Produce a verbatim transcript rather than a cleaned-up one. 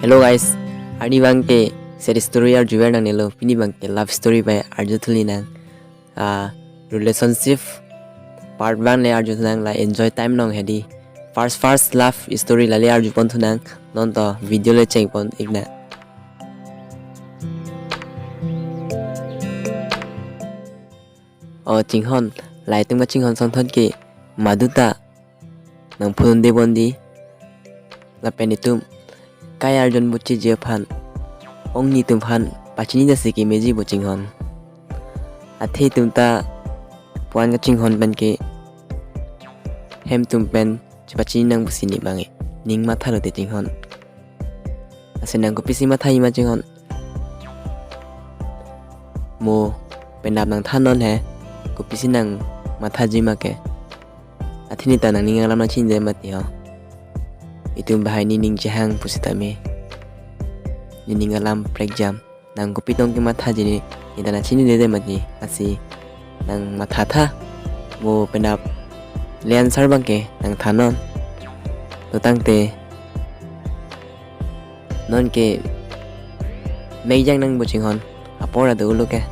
Hello guys, arni abang ke sad story arjuver nangnelo, pini abang ke love story bai arjuthu linang. Ah, relationship part one le arjuthunang, la enjoy time along hedi. First first love story lale arjuponthu nang, non to video le chengpon iknang. O chinghon, la itum kachinghon songthot ke madu ta nangphunde bon di. Lapen itum kai arjon buchi ji aphan, ong nitum aphan pachini dasi kemeji bo chinghon. Athe itum ta puan kachinghon pen ke hem atum pen chepachini nang pusi ne abang ke ning matha lote chinghon. Lasi nang kopisi mathaji ma chinghon? Mo penap nangthanon he, kopisi nang mathaji ma ke? Athe ne ta nangning alam nangchinide mati ho. Itum bahai nening chehang pusitame nening alam prekjam. Nang kopi tong kemathaji ne, ne ta nangchinidede mati. Lasi nang mathatha. Mo penap le answer abang ke nangthanon. To tangte non ke mekjang nang bo chinghon, apor ado ulo ke.